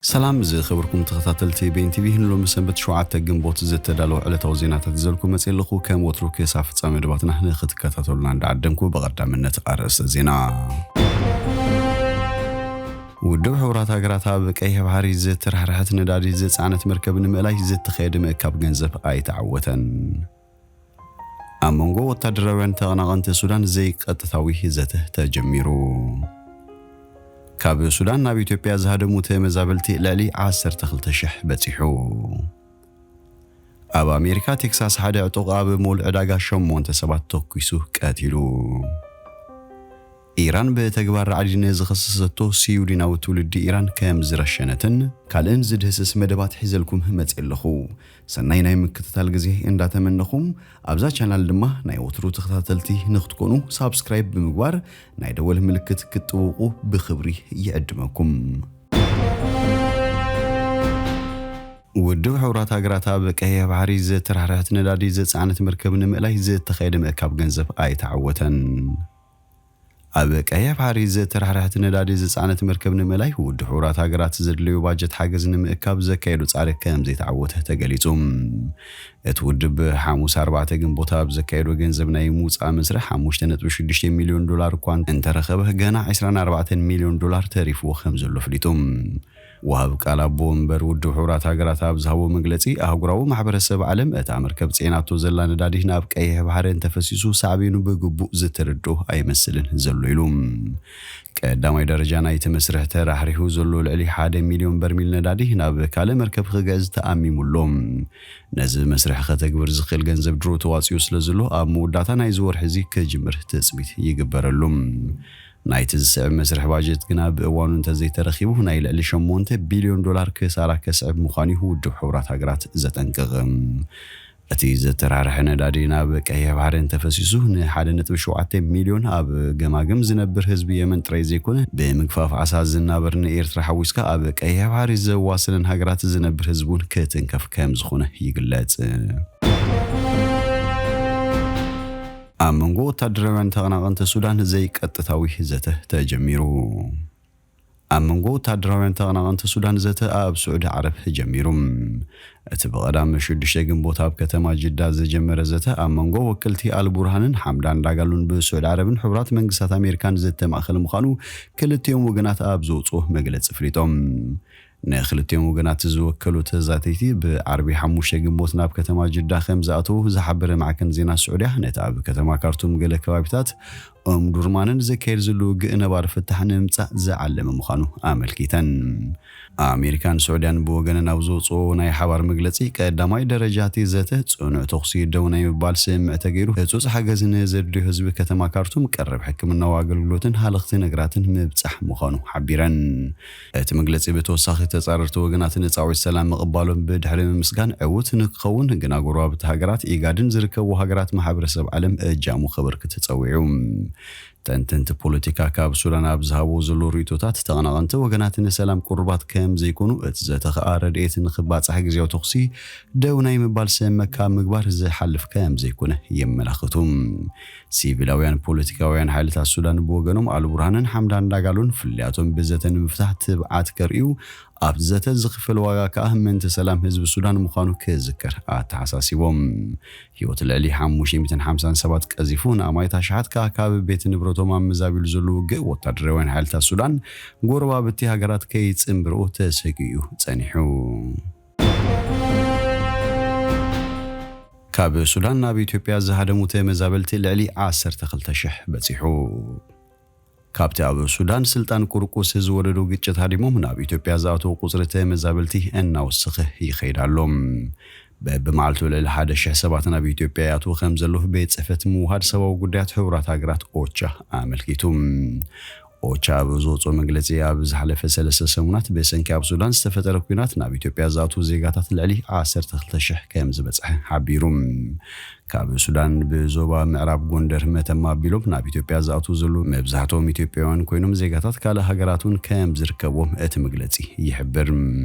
ሰላም ዝኸበርኩም ተኸታተልቲ ቤን ቲቪ፣ ንሎሚ ሰንበት ሸውዓተ ግንቦት ዝተዳለወ ዕለታዊ ዜናታት ይዘልኩም መፅእ ኣለኹ። ከም ወትሩ ክሳብ ፍጻሜ መደባትና ንኽትከታተሉና እንዳዓደምኩ፣ ብቐዳምነት ኣርእስተ ዜና። ውድብ ሕቡራት ሃገራት ኣብ ቀይሕ ባሕሪ ዝተራሕረሐት ነዳዲ ዝጸዓነት መርከብ ንምእላይ ዝተኻየደ ምእካብ ገንዘብ ኣይተዓወተን። ኣብ መንጎ ወታደራውያን ተቐናቐንቲ ሱዳን ዘይቀጥታዊ ዘተ ተጀሚሩ። ካብ ሱዳን ናብ ኢትዮጵያ ዝሃደሙ ተመዛበልቲ ልዕሊ ዓሰርተ ክልተ ሽሕ በጺሑ። ኣብ ኣሜሪካ ቴክሳስ ሓደ ዕጡቕ ኣብ ሞል ዕዳጋ ሸሞንተ ሰባት ተኲሱ ቀቲሉ። ኢራን ብተግባር ራዕዲ ንዝኸሰሰቶ ስዩዲናዊ ትውልዲ ኢራን ከም ዝረሸነትን ካልእን ዝድህስስ መደባት ሒዘልኩም መጽእ ኣለኹ። ሰናይ ናይ ምክትታል ግዜ እንዳተመነኹም፣ ኣብዛ ቻናል ድማ ናይ ወትሩ ተኸታተልቲ ንክትኮኑ ሳብስክራይብ ብምግባር ናይ ደወል ምልክት ክትጥውቑ ብኽብሪ ይዕድመኩም። ውድብ ሕቡራት ሃገራት ኣብ ቀይሕ ባሕሪ ዝተራሕረሐት ነዳዲ ዝጸዓነት መርከብ ንምእላይ ዝተኻየደ ምእካብ ገንዘብ ኣይተዓወተን። ኣብ ቀይሕ ባሕሪ ዝተራሕረሐት ነዳዲ ዝጸዓነት መርከብ ንምእላይ ውድብ ሕቡራት ሃገራት ዘድለዩ ባጀት ሓገዝ ንምእካብ ዘካየዱ ጻዕሪ ከም ዘይተዓወተ ተገሊጹ። እቲ ውድብ ሓሙስ ኣርባዕተ ግንቦት ኣብ ዘካየዶ ገንዘብ ናይ ምውጻእ መስርሕ ሓሙሽተ ነጥቢ ሽዱሽተ ሚልዮን ዶላር እኳ እንተረኸበ፣ ገና ዕስራን ኣርባዕተን ሚልዮን ዶላር ተሪፍዎ ከም ዘሎ ኣፍሊጡ። ወሃብ ቃል ኣቦ ወንበር ውድብ ሕቡራት ሃገራት ኣብ ዝሃቦ መግለጺ፣ ኣህጉራዊ ማሕበረሰብ ዓለም እታ መርከብ ጽዒናቶ ዘላ ነዳዲ ናብ ቀይሕ ባሕሪ እንተፈሲሱ ሳዕቤኑ ብግቡእ ዝተረድኦ ኣይመስልን ዘሎ ኢሉ። ቀዳማይ ደረጃ ናይቲ መስርሕ ተራሕሪሑ ዘሎ ልዕሊ ሓደ ሚልዮን በርሚል ነዳዲ ናብ ካልእ መርከብ ክግዕዝ ተኣሚሙ ኣሎ። ነዚ መስርሕ ከተግብር ዝኽእል ገንዘብ ድሮ ተዋጺኡ ስለ ዘሎ፣ ኣብ መወዳእታ ናይዚ ወርሒ እዚ ክጅምር ትጽቢት ይግበረሉ። ናይቲ ዝስዕብ መስርሕ ባጀት ግና ብእዋኑ እንተዘይተረኺቡ፣ ናይ ልዕሊ ሸሞንተ ቢልዮን ዶላር ክሳራ ከስዕብ ምዃኑ እዩ ውድብ ሕቡራት ሃገራት ዘጠንቅቕ። እቲ ዝተራርሐ ነዳዲ ናብ ቀይሕ ባሕሪ እንተፈሲሱ፣ ንሓደ ነጥቢ ሸውዓተ ሚልዮን ኣብ ገማግም ዝነብር ህዝቢ የመን ጥራይ ዘይኮነ፣ ብምግፋፍ ዓሳ ዝናበር ንኤርትራ ሓዊስካ ኣብ ቀይሕ ባሕሪ ዘዋስነን ሃገራት ዝነብር ህዝቢ እውን ክትንከፍ ከም ዝኾነ ይግለጽ። ኣብ መንጎ ወታደራውያን ተቐናቐንቲ ሱዳን ዘይቀጥታዊ ዘተ ተጀሚሩ። ኣብ መንጎ ወታደራውያን ተቐናቐንቲ ሱዳን ዘተ ኣብ ስዑዲ ዓረብ ጀሚሩ። እቲ ብቐዳም ሽዱሽተ ግንቦት ኣብ ከተማ ጅዳ ዝጀመረ ዘተ፣ ኣብ መንጎ ወክልቲ ኣልቡርሃንን ሓምዳን ዳጋሉን ብስዑዲ ዓረብን ሕቡራት መንግስታት ኣሜሪካን ዝተማእኸለ ምዃኑ ክልቲኦም ወገናት ኣብ ዘውፅኦ መግለፂ ኣፍሊጦም። ንክልቲኦም ወገናት ዝወከሉ ተዛተይቲ ብዓርቢ ሓሙሽተ ግንቦት ናብ ከተማ ጅዳ ከም ዝኣተዉ ዝሓበረ ማዕከን ዜና ስዑድያ፣ ነቲ ኣብ ከተማ ካርቱም ገለ ከባቢታት ኡም ዱርማንን ዝካየድ ዘሎ ውግእ ነባሪ ፍታሕ ንምምጻእ ዝዓለመ ምዃኑ ኣመልኪተን። ኣሜሪካን ስዑድያን ብወገነን ኣብ ዘውፅኦ ናይ ሓባር መግለፂ፣ ቀዳማይ ደረጃ እቲ ዘተ ጽኑዕ ተኹሲ ደው ናይ ምባል ስምምዕ ተገይሩ፣ ህጹጽ ሓገዝ ንዘድልዮ ህዝቢ ከተማ ካርቱም ቀረብ ሕክምናዊ ኣገልግሎትን ሃለኽቲ ነገራትን ምብጻሕ ምዃኑ ሓቢረን። እቲ መግለጺ ብተወሳኺ ተጻረርቲ ወገናት ንጻውዒት ሰላም ምቕባሎም ብድሕሪ ምምስጋን፣ ዕዉት ንክኸውን ግና ጎረባብቲ ሃገራት ኢጋድን ዝርከቡ ሃገራት ማሕበረሰብ ዓለም እጃሙ ከበርክት ጸዊዑ። ተንተንቲ ፖለቲካ ካብ ሱዳን ኣብ ዝሃብዎ ዘሎ ርእይቶታት፣ ተቐናቐንቲ ወገናት ንሰላም ቅሩባት ከም ዘይኮኑ፣ እቲ ዘተ ኸኣ ረድኤት ንኽባጻሕ ግዜያዊ ተኹሲ ደው ናይ ምባል ስምምዕ ካብ ምግባር ዝሓልፍ ከም ዘይኮነ የመላኽቱ። ሲቪላውያን ፖለቲካውያን ሓይልታት ሱዳን ብወገኖም፣ ኣልቡርሃንን ሓምዳን ዳጋሎን ፍልልያቶም ብዘተ ንምፍታሕ ትብዓት ከርእዩ፣ ኣብቲ ዘተ ዝኽፈል ዋጋ ከኣ ምእንቲ ሰላም ህዝቢ ሱዳን ምዃኑ ክዝከር ኣተሓሳሲቦም። ህይወት ልዕሊ ሓሙሽተ ሚእትን ሓምሳን ሰባት ቀዚፉ፣ ንኣማኢት ኣሽሓት ከኣ ካብ ቤት ንብረቶም ኣመዛቢሉ ዘሎ ውግእ፣ ወታደራውያን ሓይልታት ሱዳን ጎረባብቲ ሃገራት ከይጽንብርኡ ተሰጊኡ ጸኒሑ። ካብ ሱዳን ናብ ኢትዮጵያ ዝሃደሙ ተመዛበልቲ ልዕሊ ዓሰርተ ክልተ ሽሕ በጺሑ። ካብቲ ኣብ ሱዳን ስልጣን ቁርቁስ ዝወለዶ ግጭት ሃዲሞም ናብ ኢትዮጵያ ዝኣተዉ ቁጽሪ ተመዛበልቲ እናወሰኸ ይኸይድ ኣሎ። በብመዓልቱ ልዕሊ ሓደ ሽሕ ሰባት ናብ ኢትዮጵያ ይኣትዉ ከም ዘለዉ ቤት ጽሕፈት ምውሃድ ሰብኣዊ ጉዳያት ሕቡራት ሃገራት ኦቻ ኣመልኪቱ። ኦቻ ኣብ ዘውፅኦ መግለፂ፣ ኣብ ዝሓለፈ ሰለስተ ሰሙናት ብሰንኪ ኣብ ሱዳን ዝተፈጠረ ኲናት ናብ ኢትዮጵያ ዝኣትዉ ዜጋታት ልዕሊ ዓሰርተ ክልተ ሽሕ ከም ዝበፅሐ ሓቢሩ። ካብ ሱዳን ብዞባ ምዕራብ ጎንደር መተማ ኣቢሎም ናብ ኢትዮጵያ ዝኣትዉ ዘለዉ መብዛሕትኦም ኢትዮጵያውያን ኮይኖም፣ ዜጋታት ካልእ ሃገራት እውን ከም ዝርከብዎም እቲ መግለጺ ይሕብር።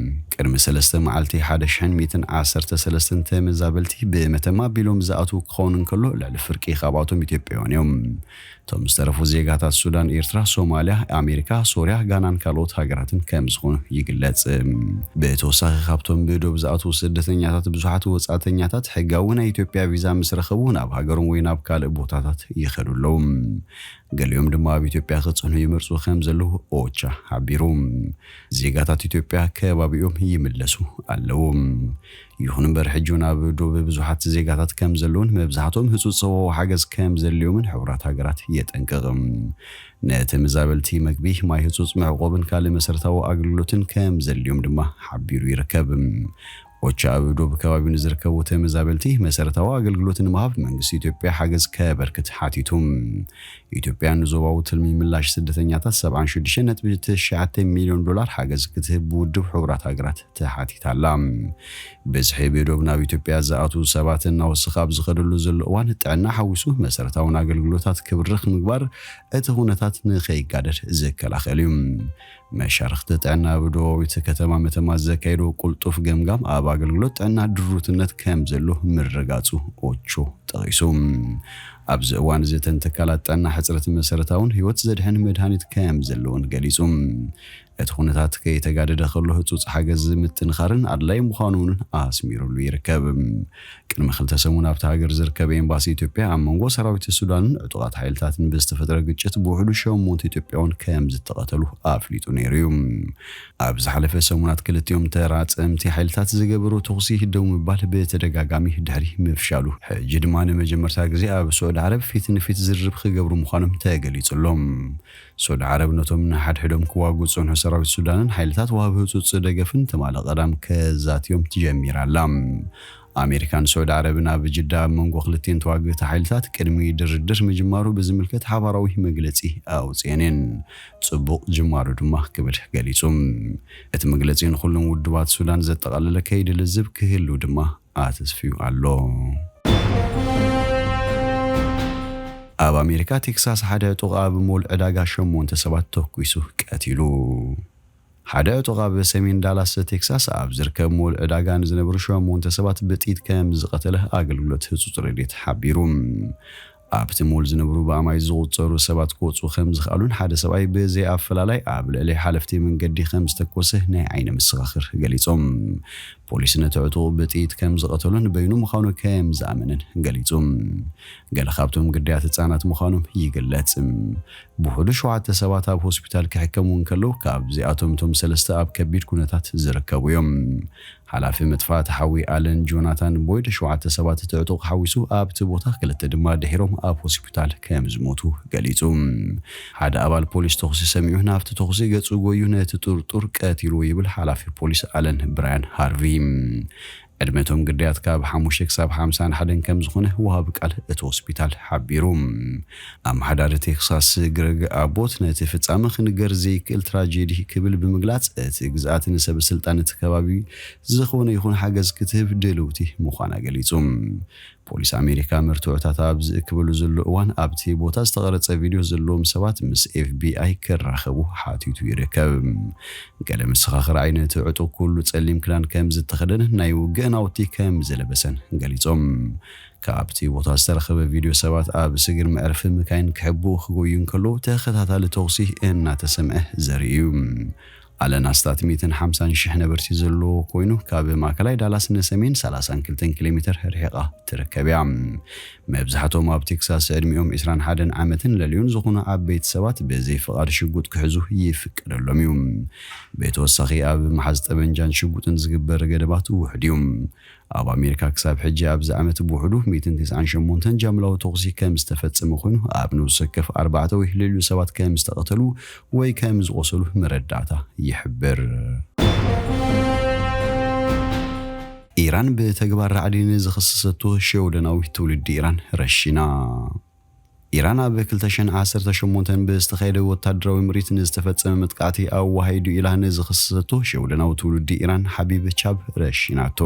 ቅድሚ ሰለስተ መዓልቲ ሓደ ሽሕን ሚእትን ዓሰርተ ሰለስተን ተመዛበልቲ ብመተማ ኣቢሎም ዝኣትዉ ክኸውን እንከሎ፣ ልዕሊ ፍርቂ ካብኣቶም ኢትዮጵያውያን እዮም። እቶም ዝተረፉ ዜጋታት ሱዳን፣ ኤርትራ፣ ሶማልያ፣ ኣሜሪካ፣ ሶርያ፣ ጋናን ካልኦት ሃገራትን ከም ዝኾኑ ይግለጽ። ብተወሳኺ፣ ካብቶም ብዶብ ዝኣትዉ ስደተኛታት ብዙሓት ወጻእተኛታት ሕጋዊ ናይ ኢትዮጵያ ቪዛ ምስ ረኸቡ ናብ ሃገሮም ወይ ናብ ካልእ ቦታታት ይኸዱ ኣለዉ። ገሊኦም ድማ ኣብ ኢትዮጵያ ክጽንሑ ይመርጹ ከም ዘለዉ ኦቻ ሓቢሩ። ዜጋታት ኢትዮጵያ ከባቢኦም ይምለሱ ኣለዉ። ይኹን እምበር፣ ሕጂ እውን ኣብ ዶብ ብዙሓት ዜጋታት ከም ዘለዉን መብዛሕትኦም ህጹጽ ሰብኣዊ ሓገዝ ከም ዘድልዮምን ሕቡራት ሃገራት የጠንቅቕ። ነተመዛበልቲ መግቢ፣ ማይ፣ ህጹጽ መዕቆብን ካልእ መሰረታዊ ኣገልግሎትን ከም ዘድልዮም ድማ ሓቢሩ ይርከብ። ኦቻ ኣብ ዶብ ከባቢ ንዝርከቡ ተመዛበልቲ መሰረታዊ ኣገልግሎት ንምሃብ መንግስቲ ኢትዮጵያ ሓገዝ ከበርክት ሓቲቱ። ኢትዮጵያ ንዞባዊ ትልሚ ምላሽ ስደተኛታት ሰብዓን ሽዱሽተ ነጥቢ ትሽዓተ ሚልዮን ዶላር ሓገዝ ክትህብ ብውድብ ሕቡራት ሃገራት ተሓቲታ ኣላ። ብዝሒ ብዶብ ናብ ኢትዮጵያ ዝኣትዉ ሰባት እናወሰኸ ኣብ ዝኸደሉ ዘሎ እዋን፣ ጥዕና ሓዊሱ መሰረታውን ኣገልግሎታት ክብርኽ ምግባር እቲ ኩነታት ንኸይጋደድ ዝከላኸል እዩ። መሻርኽቲ ጥዕና ኣብ ዶባዊት ከተማ መተማ ዘካየዶ ቅልጡፍ ገምጋም ኣብ ኣገልግሎት ጥዕና ድሩትነት ከም ዘሎ ምርጋጹ ኦቾ ጠቒሱ። ኣብዚ እዋን እዚ፣ እተን ትካላት ጥዕና ሕጽረት መሰረታውን ህይወት ዘድሕን መድሃኒት ከም ዘለውን ገሊጹ። እቲ ኩነታት ከይተጋደደ ከሎ፣ ህጹጽ ሓገዝ ምጥንኻርን ኣድላይ ምዃኑን ኣስሚሩሉ ይርከብ። ቅድሚ ክልተ ሰሙን ኣብታ ሃገር ዝርከብ ኤምባሲ ኢትዮጵያ፣ ኣብ መንጎ ሰራዊት ሱዳንን ዕጡቓት ሓይልታትን ብዝተፈጥረ ግጭት ብውሕዱ ሸሞንተ ኢትዮጵያውያን ከም ዝተቐተሉ ኣፍሊጡ ነይሩ እዩ። ኣብ ዝሓለፈ ሰሙናት፣ ክልቲኦም ተራጸምቲ ሓይልታት ዝገበሩ ተኹሲ ደው ምባል ብተደጋጋሚ ድሕሪ ምፍሻሉ፣ ሕጂ ድማ ንመጀመርታ ግዜ ኣብ ስዑዲ ዓረብ ፊት ንፊት ዝርርብ ክገብሩ ምዃኖም ተገሊጹ ኣሎ። ስዑዲ ዓረብ ነቶም ንሓድሕዶም ክዋግኡ ዝጸንሑ ሰራዊት ሱዳንን ሓይልታት ወሃቢ ህጹጽ ደገፍን ትማሊ ቀዳም ከዛትዮም ትጀሚራ ኣላ። ኣሜሪካን ስዑዲ ዓረብን ኣብ ጅዳ ኣብ መንጎ ክልቲኤን ተዋግእቲ ሓይልታት ቅድሚ ድርድር ምጅማሩ ብዝምልከት ሓባራዊ መግለጺ ኣውጽኤን እየን። ጽቡቕ ጅማሩ ድማ ክብል ገሊጹ። እቲ መግለጺ ንኹሎም ውድባት ሱዳን ዘጠቓለለ ከይዲ ልዝብ ክህሉ ድማ ኣተስፍዩ ኣሎ። ኣብ ኣሜሪካ ቴክሳስ፣ ሓደ ዕጡቕ ኣብ ሞል ዕዳጋ ሸሞንተ ሰባት ተኩሱ ቀቲሉ። ሓደ ዕጡቕ ኣብ ሰሜን ዳላስ ቴክሳስ ኣብ ዝርከብ ሞል ዕዳጋ ንዝነበሩ ሸሞንተ ሰባት ብጥይት ከም ዝቐተለ ኣገልግሎት ህጹጽ ረድኤት ሓቢሩ። ኣብቲ ሞል ዝነበሩ ብኣማይ ዝቑጸሩ ሰባት ክወጹ ከም ዝኽኣሉን ሓደ ሰብኣይ ብዘይ ኣፈላላይ ኣብ ልዕሊ ሓለፍቲ መንገዲ ከም ዝተኮሰ ናይ ዓይኒ መሰኻኽር ገሊጾም። ፖሊስ ነቲ ዕጡቕ ብጥይት ከም ዝቐተሎን በይኑ ምዃኑ ከም ዝኣመነን ገሊጹ። ገለ ካብቶም ግዳያት ህጻናት ምዃኖም ይግለጽ። ብውሕዱ ሸውዓተ ሰባት ኣብ ሆስፒታል ክሕከሙ እንከለዉ፣ ካብዚኣቶም እቶም ሰለስተ ኣብ ከቢድ ኩነታት ዝርከቡ እዮም። ሓላፊ መጥፋእቲ ሓዊ ኣለን ጆናታን ቦይድ፣ ሸውዓተ ሰባት እቲ ዕጡቕ ሓዊሱ ኣብቲ ቦታ፣ ክልተ ድማ ድሒሮም ኣብ ሆስፒታል ከም ዝሞቱ ገሊጹ። ሓደ ኣባል ፖሊስ ተኹሲ ሰሚዑ ናብቲ ተኹሲ ገጹ ጎዩ ነቲ ጥርጡር ቀቲልዎ ይብል ሓላፊ ፖሊስ ኣለን ብራያን ሃርቪ። ዕድመ እቶም ግዳያት ካብ ሓሙሽተ ክሳብ ሓምሳን ሓደን ከም ዝኾነ ወሃቢ ቃል እቲ ሆስፒታል ሓቢሩ። ኣመሓዳሪ ቴክሳስ ግረግ ኣቦት ነቲ ፍጻመ ክንገር ዘይክእል ትራጀዲ ክብል ብምግላጽ፣ እቲ ግዝኣት ንሰበ ስልጣን እቲ ከባቢ ዝኾነ ይኹን ሓገዝ ክትህብ ድልውቲ ምዃና ገሊጹ። ፖሊስ ኣሜሪካ መርትዖታት ኣብ ዝእክበሉ ዘሎ እዋን፣ ኣብቲ ቦታ ዝተቐረጸ ቪድዮ ዘለዎም ሰባት ምስ ኤፍ ቢ ኣይ ክራኸቡ ሓቲቱ ይርከብ። ገለ መሰኻኽር ዓይኒ እቲ ዕጡቕ ኩሉ ጸሊም ክዳን ከም ዝተኸደነ፣ ናይ ውግእ ናውቲ ከም ዝለበሰን ገሊጾም። ካብቲ ቦታ ዝተረኸበ ቪድዮ ሰባት ኣብ ስግር መዕረፊ መካይን ክሕብኡ ክጎዩ እንከለዉ ተኸታታሊ ተኹሲ እናተሰምዐ ዘርኢ እዩ። ኣለን ኣስታት ሚእትን ሓምሳን ሽሕ ነበርቲ ዘለዎ ኮይኑ፣ ካብ ማእከላይ ዳላስ ንሰሜን ሰላሳን ክልተን ኪሎ ሜተር ርሒቓ ትርከብ እያ። መብዛሕትኦም ኣብ ቴክሳስ ዕድሚኦም ዕስራን ሓደን ዓመትን ልዕሊኡን ዝኾኑ ዓበይቲ ሰባት ብዘይ ፍቓድ ሽጉጥ ክሕዙ ይፍቀደሎም እዩ። ብተወሳኺ፣ ኣብ ምሓዝ ጠበንጃን ሽጉጥን ዝግበር ገደባት ውሑድ እዩ። ኣብ ኣሜሪካ ክሳብ ሕጂ ኣብዚ ዓመት ብውሕዱ ሚእትን ተስዓን ሸሞንተን ጃምላዊ ተኹሲ ከም ዝተፈጸመ ኮይኑ፣ ኣብ ነብሲ ወከፍ ኣርባዕተ ወይ ልዕሊኡ ሰባት ከም ዝተቐተሉ ወይ ከም ዝቖሰሉ መረዳእታ ይሕብር። ኢራን ብተግባር ራዕዲ ንዝኸሰሰቶ ሽወደናዊ ትውልዲ ኢራን ረሺና። ኢራን ኣብ ክልተ ሽሕን ዓሰርተ ሸሞንተን ብዝተኻየደ ወታደራዊ ምርኢት ንዝተፈጸመ መጥቃዕቲ ኣዋሃሂዱ ኢላ ንዝኸሰሰቶ ሸውደናዊ ትውልዲ ኢራን ሓቢብ ቻብ ረሺናቶ።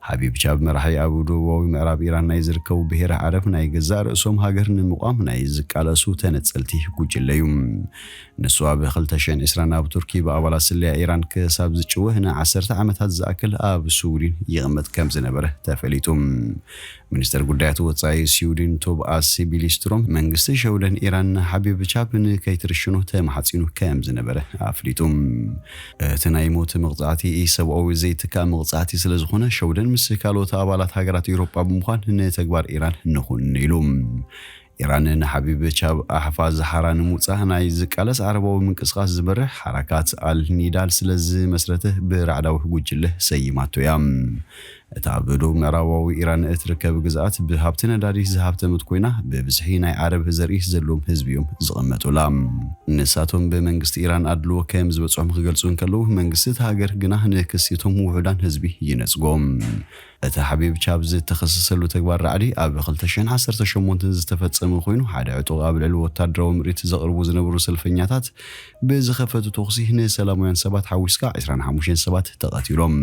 ሓቢብ ቻብ መራሒ ኣብ ደቡባዊ ምዕራብ ኢራን ናይ ዝርከቡ ብሄረ ዓረብ ናይ ገዛእ ርእሶም ሃገር ንምቋም ናይ ዝቃለሱ ተነጸልቲ ጉጅለ እዩ። ንሱ ኣብ ክልተ ሽሕን ዕስራን ኣብ ቱርኪ ብኣባላት ስለያ ኢራን ክሳብ ዝጭወ ንዓሰርተ ዓመታት ዝኣክል ኣብ ስዊድን ይቕመጥ ከም ዝነበረ ተፈሊጡ። ሚኒስተር ጉዳያት ወጻኢ ስዊድን ቶብኣስ ቢሊስትሮም መንግስቲ ሸውደን ኢራን ንሓቢብ ቻብ ንከይትርሽኖ ተማሓጺኑ ከም ዝነበረ ኣፍሊጡ። እቲ ናይ ሞት መቕጻዕቲ ኢሰብኣዊ ዘይትካእ መቕጻዕቲ ስለ ዝኾነ ሸውደን ምስ ካልኦት ኣባላት ሃገራት ኤውሮጳ ብምዃን ንተግባር ኢራን ንኹን ኢሉ። ኢራን ንሓቢብ ቻብ ኣሕፋዝ ሓራ ንምውጻእ ናይ ዝቃለስ ዓረባዊ ምንቅስቓስ ዝመርሕ ሓራካት ኣል ኒዳል ስለ ዝመስረተ ብራዕዳዊ ጉጅለ ሰይማቶ እያ። እታ ኣብ ደቡብ ምዕራባዊ ኢራን እትርከብ ግዝኣት ብሃብቲ ነዳዲ ዝሃብተመት ኮይና ብብዝሒ ናይ ዓረብ ዘርኢ ዘለዎም ህዝቢ እዮም ዝቕመጡላ። ንሳቶም ብመንግስቲ ኢራን ኣድልዎ ከም ዝበጽሖም ክገልጹ እንከለዉ መንግስቲ እቲ ሃገር ግና ንክሲቶም ውሑዳን ህዝቢ ይነጽጎም። እቲ ሓቢብ ቻብ ዝተኸሰሰሉ ተግባር ራዕዲ ኣብ ክልተ ሽሕን ዓሰርተ ሸሞንተን ዝተፈጸመ ኮይኑ ሓደ ዕጡቕ ኣብ ልዕሊ ወታደራዊ ምርኢት ዘቕርቡ ዝነበሩ ሰልፈኛታት ብዝኸፈቱ ተኹሲ ንሰላማውያን ሰባት ሓዊስካ ዕስራን ሓሙሽተን ሰባት ተቐቲሎም።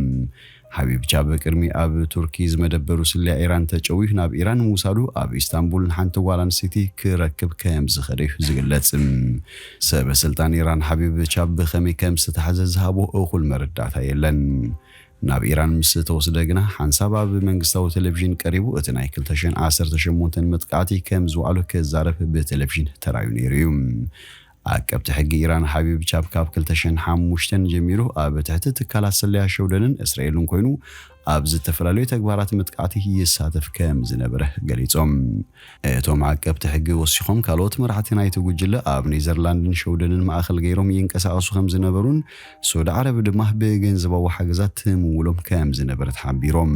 ሓቢብ ቻብ ቅድሚ ኣብ ቱርኪ ዝመደበሩ ስለያ ኢራን ተጨውዩ ናብ ኢራን ምውሳዱ ኣብ ኢስታንቡል ንሓንቲ ጓል ኣንስተይቲ ክረክብ ከም ዝኸደ እዩ ዝግለጽ። ሰበ ስልጣን ኢራን ሓቢብ ቻብ ብኸመይ ከም ዝተታሕዘ ዝሃቦ እኹል መረዳእታ የለን። ናብ ኢራን ምስ ተወስደ ግና ሓንሳብ ኣብ መንግስታዊ ቴሌቪዥን ቀሪቡ እቲ ናይ ክልተ ሽሕን ዓሰርተ ሸሞንተን መጥቃዕቲ ከም ዝወዓሎ ክዛረብ ብቴሌቪዥን ተራዩ ነይሩ እዩ። ዓቀብቲ ሕጊ ኢራን ሓቢብ ቻብ ካብ ክልተ ሽሕን ሓሙሽተን ጀሚሩ ኣብ ትሕቲ ትካላት ስለያ ሸውደንን እስራኤልን ኮይኑ ኣብ ዝተፈላለዩ ተግባራት መጥቃዕቲ ይሳተፍ ከም ዝነበረ ገሊጾም። እቶም ዓቀብቲ ሕጊ ወሲኾም ካልኦት መራሕቲ ናይቲ ጉጅለ ኣብ ኔዘርላንድን ሸውደንን ማእኸል ገይሮም ይንቀሳቐሱ ከም ዝነበሩን ሱድ ዓረብ ድማ ብገንዘባዊ ሓገዛት ትምውሎም ከም ዝነበረት ሓቢሮም።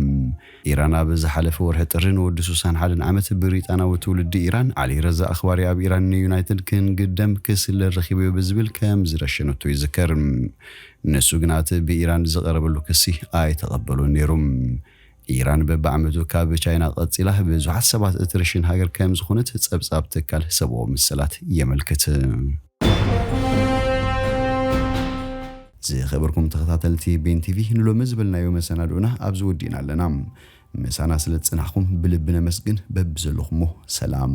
ኢራን ኣብ ዝሓለፈ ወርሒ ጥሪ ንወዲ ሱሳን ሓደን ዓመት ብሪጣናዊ ትውልዲ ኢራን ዓሊ ረዛ ኣኽባሪ ኣብ ኢራን ንዩናይትድ ክንግደም ክስለል ረኺበዮ ብዝብል ከም ዝረሸነቶ ይዝከር። ንሱ ግና እቲ ብኢራን ዝቐረበሉ ክሲ ኣይተቐበሎን ነይሩ። ኢራን በብዓመቱ ካብ ቻይና ቀጺላ ብዙሓት ሰባት እትርሽን ሃገር ከም ዝኾነት ጸብጻብ ትካል ሰብኣዊ መሰላት የመልክት። ዝኸበርኩም ተኸታተልቲ ቤን ቲቪ ንሎሚ ዝበልናዮ መሰናድኡና ኣብዚ ወዲእና ኣለና። ምሳና ስለ ዝጸናሕኩም ብልቢ ነመስግን። በብዘለኹሞ ሰላም።